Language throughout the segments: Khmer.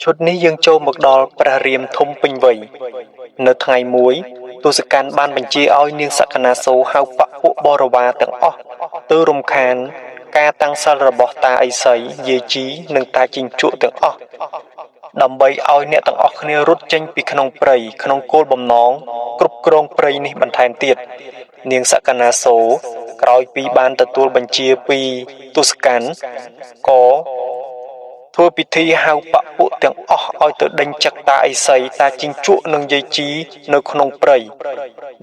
ឈុតនេះយើងចូលមកដល់ព្រះរាមធំពេញវ័យនៅថ្ងៃមួយទសកណ្ឌបានបញ្ជាឲ្យនាងសក្កណាសូហៅបពពួកបរិវារទាំងអស់ទៅរំខានការតាំងសិលរបស់តាឥសីយាយជីនិងតាជីងជក់ទាំងអស់ដើម្បីឲ្យអ្នកទាំងអស់គ្នារត់ចេញពីក្នុងព្រៃក្នុងគោលបំណងគ្រប់គ្រងព្រៃនេះបន្ថែមទៀតនាងសក្កណាសូក្រោយពីបានទទួលបញ្ជាពីទសកណ្ឌក៏ធ្វើពិធីហៅបពពួកទាំងអស់ឲ្យទៅដេញចឹកតាឥសីតាជីងជក់និងយាយជីនៅក្នុងព្រៃ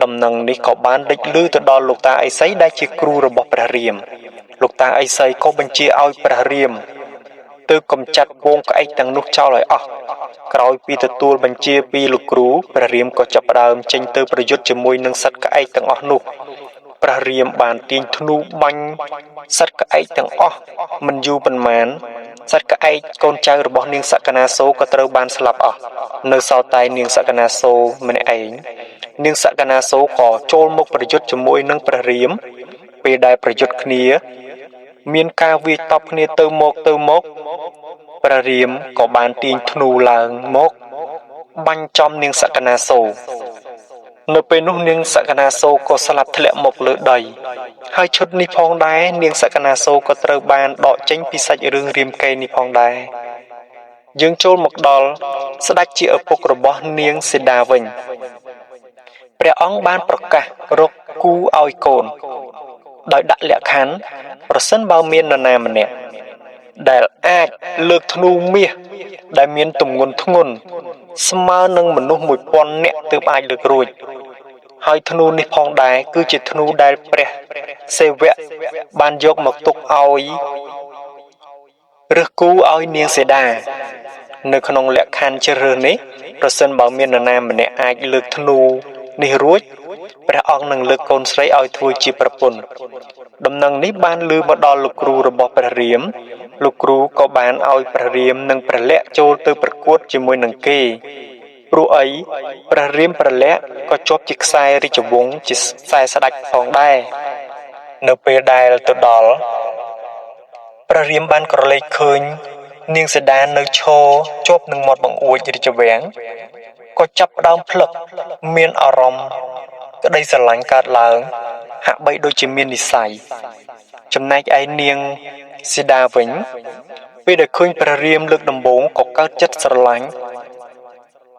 ដំណឹងនេះក៏បានលេចឮទៅដល់លោកតាឥសីដែលជាគ្រូរបស់ព្រះរាមលោកតាឥសីក៏បញ្ជាឲ្យព្រះរាមទៅកម្ចាត់ហ្វូងក្អែកទាំងនោះចោលឲ្យអស់ក្រោយពីទទួលបញ្ជាពីលោកគ្រូព្រះរាមក៏ចាប់ផ្ដើមចេញទៅប្រយុទ្ធជាមួយនឹងសត្វក្អែកទាំងអស់នោះព្រះរាមបានទាញធ្នូបាញ់សត្វក្អែកទាំងអស់មិនយូរប៉ុន្មានសត្វក្អែកកូនចៅរបស់នាងសក្កណាសូក៏ត្រូវបានស្លាប់អស់នៅសល់តែនាងសក្កណាសូម្នាក់ឯងនាងសក្កណាសូក៏ចូលមកប្រយុទ្ធជាមួយនឹងព្រះរាមពេលដែលប្រយុទ្ធគ្នាមានការវាយតប់គ្នាទៅមកទៅមកព្រះរាមក៏បានទាញធ្នូឡើងមកបាញ់ចំនាងសក្កណាសូនៅពេលនោះនាងសក្កណាសូក៏ស្លាប់ធ្លាក់មកលើដីហើយឈុតនេះផងដែរនាងសក្កណាសូក៏ត្រូវបានដកចេញពីសាច់រឿងរាមកេរ្តិ៍នេះផងដែរយើងចូលមកដល់ស្ដេចជាឪពុករបស់នាងសីតាវិញព្រះអង្គបានប្រកាសរកគូឲ្យកូនដោយដាក់លក្ខខណ្ឌប្រសិនបើមាននរណាម្នាក់ដែលអាចលើកធ្នូមាសដែលមានទម្ងន់ធ្ងន់ស្មើនឹងមនុស្ស1000នាក់ទើបអាចលើករួចហើយធ្នូនេះផងដែរគឺជាធ្នូដែលព្រះសិវៈបានយកមកទុកឲ្យរើសគូឲ្យនាងសីតានៅក្នុងលក្ខខណ្ឌជ្រើសរើសនេះប្រសិនបើមាននរណាម្នាក់អាចលើកធ្នូនេះរួចព្រះអង្គនឹងលើកកូនស្រីឲ្យធ្វើជាប្រពន្ធដំណឹងនេះបានឮមកដល់លោកគ្រូរបស់ព្រះរាមលោកគ្រូក៏បានឲ្យព្រះរាមនិងព្រះលក្សណ៍ចូលទៅប្រកួតជាមួយនឹងគេព្រោះអីព្រះរាមព្រះលក្សណ៍ក៏ជាប់ជាខ្សែរាជវង្សជាខ្សែស្ដេចផងដែរនៅពេលដែលទៅដល់ព្រះរាមបានក្រឡេកឃើញនាងសីតានៅឈរជាប់នឹងមាត់បង្អួចរាជវាំងក៏ចាប់ផ្ដើមភ្លឹកមានអារម្មណ៍ក្តីស្រឡាញ់កើតឡើងហាក់បីដូចជាមាននិស័យចំណែកឯនាងសីតាវិញពេលដែលឃើញព្រះរាមលើកដំបូងក៏កើតចិត្តស្រឡាញ់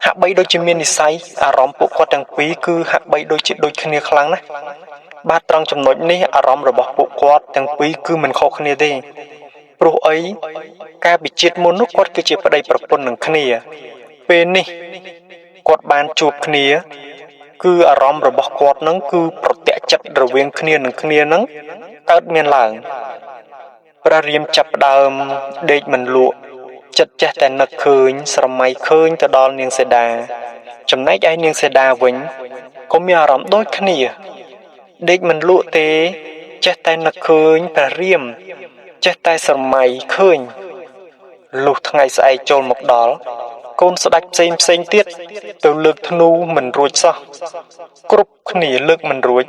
ហាក់បីដូចជាមាននិស័យអារម្មណ៍ពួកគាត់ទាំងពីរគឺហាក់បីដូចជាដូចគ្នាខ្លាំងណាស់បាទត្រង់ចំណុចនេះអារម្មណ៍របស់ពួកគាត់ទាំងពីរគឺមិនខុសគ្នាទេព្រោះអីកាលពីជាតិមុននោះគាត់គឺជាប្តីប្រពន្ធនឹងគ្នាពេលនេះគាត់បានជួបគ្នាគឺអារម្មណ៍របស់គាត់នឹងគឺប្រតិចិត្តរវាងគ្នានឹងគ្នានឹងកើតមានឡើងព្រះរាមចាប់ផ្ដើមដេកមិនលក់ចិត្តចេះតែនឹកឃើញស្រមៃឃើញទៅដល់នាងសីតាចំណែកឯនាងសីតាវិញក៏មានអារម្មណ៍ដូចគ្នាដេកមិនលក់ទេចេះតែនឹកឃើញព្រះរាមចេះតែស្រមៃឃើញលុះថ្ងៃស្អែកចូលមកដល់កូនស្ដេចផ្សេងផ្សេងទៀតទៅលើកធ្នូមិនរួចសោះគ្រប់គ្នាលើកមិនរួច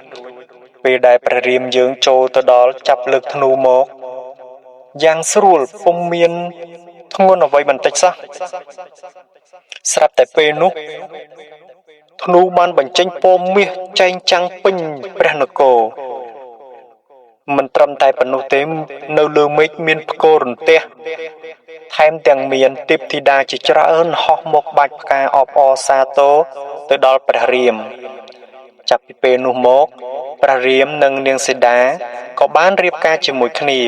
ពេលដែលព្រះរាមយើងចូលទៅដល់ចាប់លើកធ្នូមកយ៉ាងស្រួលពុំមានធ្ងន់អ្វីបន្តិចសោះស្រាប់តែពេលនោះធ្នូបានបញ្ចេញពណ៌មាសចែងចាំងពេញព្រះនគរមិនត្រឹមតែប៉ុណ្ណោះទេនៅលើមេឃមានផ្គររន្ទះថែមទាំងមានទេពធីតាជាច្រើនហោះមកបាច់ផ្កាអបអរសាទរទៅដល់ព្រះរាមចាប់ពីពេលនោះមកព្រះរាមនិងនាងសីតាក៏បានរៀបការជាមួយគ្នា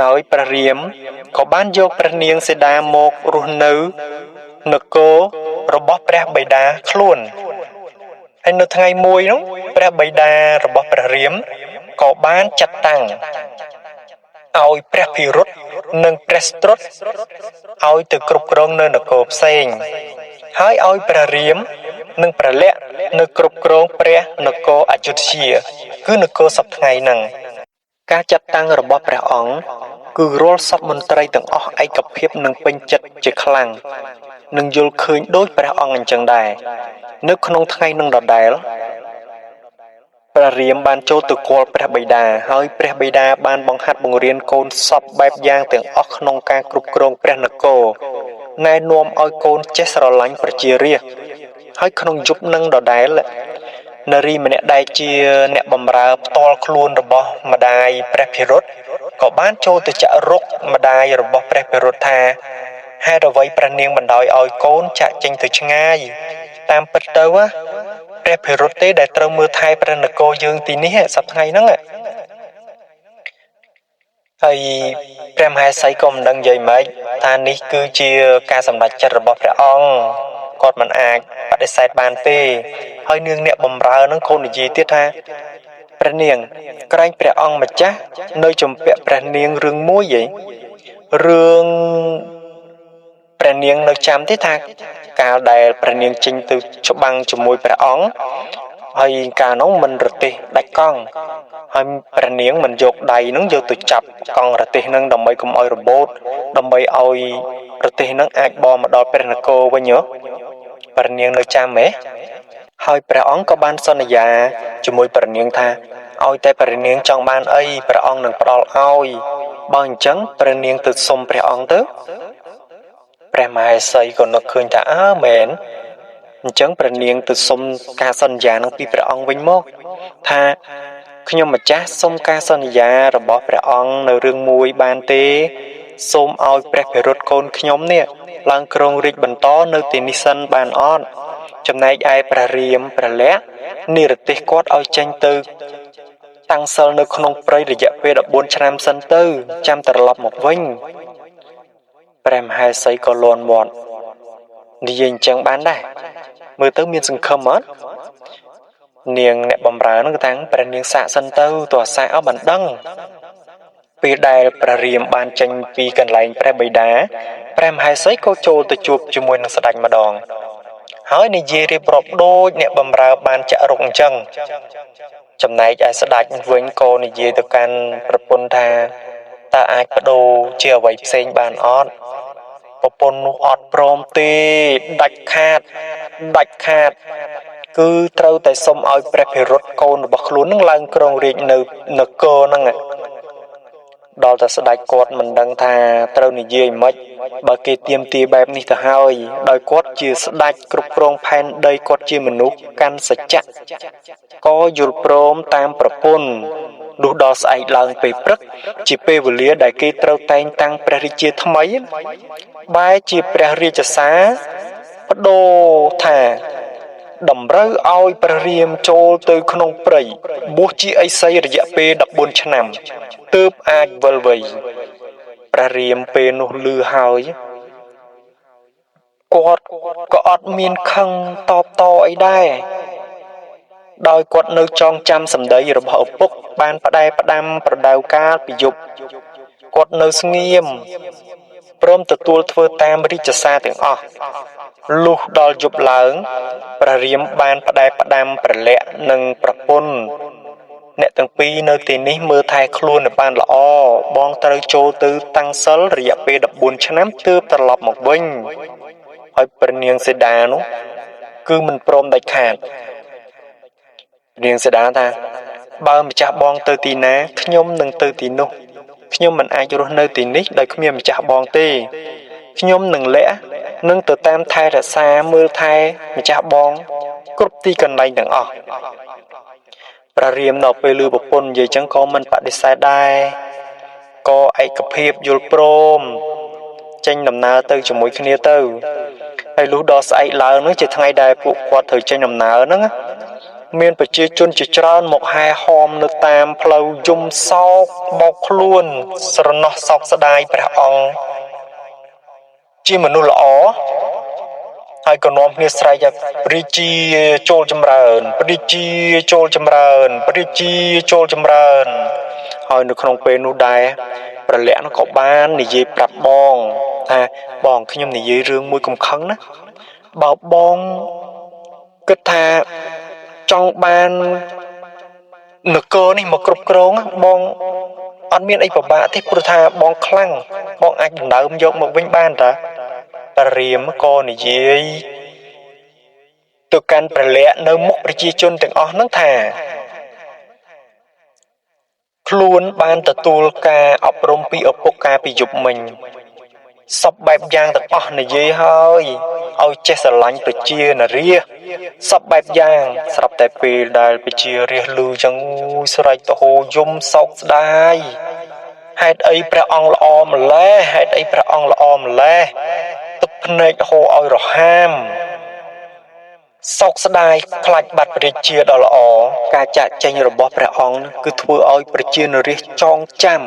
ហើយព្រះរាមក៏បានយកព្រះនាងសីតាមករស់នៅនគររបស់ព្រះបិតាខ្លួនហើយនៅថ្ងៃមួយនោះព្រះបិតារបស់ព្រះរាមក៏បានចាត់តាំងឲ្យព្រះភិរុតនិងព្រះស្ទ្រុតឲ្យទៅគ្រប់គ្រងនៅនគរផ្សេងហើយឲ្យព្រះរាមនិងព្រះលក្សណ៍នៅគ្រប់គ្រងព្រះនគរអយុធ្យាគឺនគរសព្វថ្ងៃហ្នឹងការចាត់តាំងរបស់ព្រះអង្គគឺរាល់សពមន្ត្រីទាំងអស់ឯកភាពនិងពេញចិត្តជាខ្លាំងនិងយល់ឃើញដោយព្រះអង្គអញ្ចឹងដែរនៅក្នុងថ្ងៃនឹងដដែលព្រះរាមបានចូលទៅគាល់ព្រះបិតាហើយព្រះបិតាបានបង្ហាត់បង្រៀនកូនសពបែបយ៉ាងទាំងអស់ក្នុងការគ្រប់គ្រងព្រះនគរ ណែនាំឲ្យកូនចេះស្រឡាញ់ប្រជារាស្ត្រហើយក្នុងយប់នឹងដដែលនារីម្នាក់ដែលជាអ្នកបម្រើផ្ទាល់ខ្លួនរបស់ម្ដាយព្រះភិរុតក៏បានចូលទៅចាក់រុកម្ដាយរបស់ព្រះភិរុតថាហេតុអ្វីព្រះនាងបណ្ដោយឲ្យកូនចាក់ចេញទៅឆ្ងាយតាមពិតទៅព្រះភិរុតទេដែលត្រូវមើលថែព្រះនគរយើងទីនេះសប្តាហ៍ថ្ងៃហ្នឹងហើយព្រះមហេសីក៏មិនដឹងនិយាយម៉េចថានេះគឺជាការសម្រេចចិត្តរបស់ព្រះអង្គគាត់មិនអាចបដិសេធបានទេហើយនាងអ្នកបម្រើនឹងក៏និយាយទៀតថាព្រះនាងក្រែងព្រះអង្គម្ចាស់នៅជំពាក់ព្រះនាងរឿងមួយឯងរឿងព្រះនាងនៅចាំទេថាកាលដែលព្រះនាងចេញទៅច្បាំងជាមួយព្រះអង្គហើយកាលនោះមិនរទេះដាច់កង់ហើយព្រះនាងមិនយកដៃនឹងយកទៅចាប់កង់រទេះនឹងដើម្បីកុំឲ្យរបូតដើម្បីឲ្យរទេះនឹងអាចបរមកដល់ព្រះនគរវិញហ៎ព្រះនាងនៅចាំហ៎ហើយព្រះអង្គក៏បានសន្យាជាមួយព្រះនាងថាឲ្យតែព្រះនាងចង់បានអីព្រះអង្គនឹងផ្ដល់ឲ្យបើអញ្ចឹងព្រះនាងទៅសុំព្រះអង្គទៅព្រះមហេសីក៏នឹកឃើញថាអើមែនអញ្ចឹងព្រះនាងទៅសុំការសន្យានឹងពីព្រះអង្គវិញមកថាខ្ញុំម្ចាស់សុំការសន្យារបស់ព្រះអង្គនៅរឿងមួយបានទេសូមឲ្យព្រះភិរុតកូនខ្ញុំនេះឡើងគ្រងរាជបន្តនៅទីនេះសិនបានអត់ចំណែកឯព្រះរាមព្រះលក្សណ៍និរទេសគាត់ឲ្យចេញទៅតាំងសិលនៅក្នុងព្រៃរយៈពេល14ឆ្នាំសិនទៅចាំត្រឡប់មកវិញព្រះមហេសីក៏លន់មាត់និយាយអញ្ចឹងបានដែរមើលទៅមានសង្ឃឹមអត់នាងអ្នកបំរើនឹងតាំងព្រះនាងសាកសិនទៅតើសាកអត់បានដឹងពេលដែលព្រះរាមបានចេញពីកន្លែងព្រះបិតាព្រះមហេសីក៏ចូលទៅជួបជាមួយនឹងស្ដេចម្ដងហើយនិយាយរៀបរាប់ដូចអ្នកបំរើបានចាក់រុកអញ្ចឹងចំណែកឯស្ដេចវិញក៏និយាយទៅកាន់ប្រពន្ធថាតើអាចបដូរជាអ្វីផ្សេងបានអត់ប្រពន្ធនោះអត់ព្រមទេដាច់ខាតដាច់ខាតគឺត្រូវតែសុំឲ្យព្រះភិរុតកូនរបស់ខ្លួននឹងឡើងគ្រងរាជនៅនគរហ្នឹងដល់តែស្ដេចគាត់មិនដឹងថាត្រូវនិយាយម៉េចបើគេទាមទារបែបនេះទៅហើយដោយគាត់ជាស្ដេចគ្រប់គ្រងផែនដីគាត់ជាមនុស្សកាន់សច្ចៈក៏យល់ព្រមតាមប្រពន្ធលុះដល់ស្អែកឡើងពេលព្រឹកជាពេលវេលាដែលគេត្រូវតែងតាំងព្រះរាជាថ្មីបែរជាព្រះរាជសារបដូរថាតម្រូវឲ្យព្រះរាមចូលទៅក្នុងព្រៃបួសជាឥសីរយៈពេល14ឆ្នាំទើបអាចវិលវៃព្រះរាមពេលនោះឮហើយគាត់ក៏អត់មានខឹងតបតអីដែរដោយគាត់នៅចងចាំសម្ដីរបស់ឪពុកបានផ្ដែផ្ដាំប្រដៅកាលពីយប់គាត់នៅស្ងៀមព្រមទទួលធ្វើតាមរាជសារទាំងអស់លុះដល់យប់ឡើងព្រះរាមបានផ្ដែផ្ដាំព្រះលក្សណ៍និងប្រពន្ធអ្នកទាំងពីរនៅទីនេះមើលថែខ្លួនឲ្យបានល្អបងត្រូវចូលទៅតាំងសិលរយៈពេល14ឆ្នាំទើបត្រឡប់មកវិញហើយព្រះនាងសីតានោះគឺមិនព្រមដាច់ខាតនាងសីតាថាបើម្ចាស់បងទៅទីណាខ្ញុំនឹងទៅទីនោះខ្ញុំមិនអាចរស់នៅទីនេះដោយគ្មានម្ចាស់បងទេខ្ញុំនឹងលក្ខនឹងទៅតាមថែរក្សាមើលថែម្ចាស់បងគ្រប់ទីកន្លែងទាំងអស់ព្រះរាមដល់ពេលឮប្រពន្ធនិយាយចឹងក៏មិនបដិសេធដែរក៏ឯកភាពយល់ព្រមចេញដំណើរទៅជាមួយគ្នាទៅហើយលុះដល់ស្អែកឡើងនោះជាថ្ងៃដែលពួកគាត់ត្រូវចេញដំណើរហ្នឹងមានប្រជាជនជាច្រើនមកហែហោមនៅតាមផ្លូវយំសោកបោកខ្លួនស្រណោះសោកស្ដាយព្រះអង្គជាមនុស្សល្អហើយក៏នាំគ្នាស្រែកថាព្រះរាជាចូលចម្រើនព្រះរាជាចូលចម្រើនព្រះរាជាចូលចម្រើនហើយនៅក្នុងពេលនោះដែរព្រះលក្សណ៍ក៏បាននិយាយប្រាប់បងថាបងខ្ញុំនិយាយរឿងមួយកំខឹងណាបើបងគិតថាចង់បាននគរនេះមកគ្រប់គ្រងបងអត់មានអីពិបាកទេព្រោះថាបងខ្លាំងបងអាចដណ្ដើមយកមកវិញបានតាព្រះរាមក៏និយាយទៅកាន់ព្រះលក្សណ៍នៅមុខប្រជាជនទាំងអស់ហ្នឹងថាខ្លួនបានទទួលការអប់រំពីឪពុកកាលពីយប់មិញ សពបែបយ៉ាងទាំងអស់និយាយហើយឲ្យចេះស្រឡាញ់ប្រជានរាសពបែបយ៉ាងស្រាប់តែពេលដែលប្រជារាស្ត្រឮចឹងស្រែកទៅហូរយំសោកស្ដាយហេតុអីព្រះអង្គល្អម្ល៉េះហេតុអីព្រះអង្គល្អម្ល៉េះទឹកភ្នែកហូរឲ្យរហាមសោកស្ដាយខ្លាចបាត់ព្រះរាជាដ៏ល្អការចាកចេញរបស់ព្រះអង្គគឺធ្វើឲ្យប្រជានរាស្ត្រចងចាំ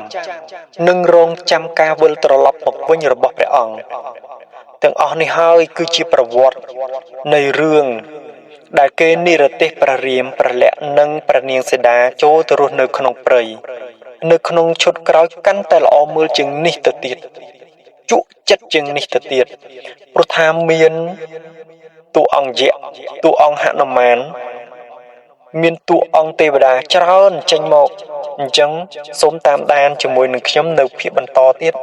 និងរងចាំការវិលត្រឡប់មកវិញរបស់ព្រះអង្គទាំងអស់នេះហើយគឺជាប្រវត្តិនៃរឿងដែលគេនិរទេសព្រះរាមព្រះលក្សណ៍និងព្រះនាងសីតាចូលទៅរស់នៅក្នុងព្រៃនៅក្នុងឈុតក្រោយកាន់តែល្អមើលជាងនេះទៅទៀតជក់ចិត្តជាងនេះទៅទៀតព្រោះថាមានតួអង្គយក្សតួអង្គហនុមានមានតួអង្គទេវតាច្រើនចេញមកអញ្ចឹងសូមតាមដានជាមួយនឹងខ្ញុំនៅភាគបន្តទៀត។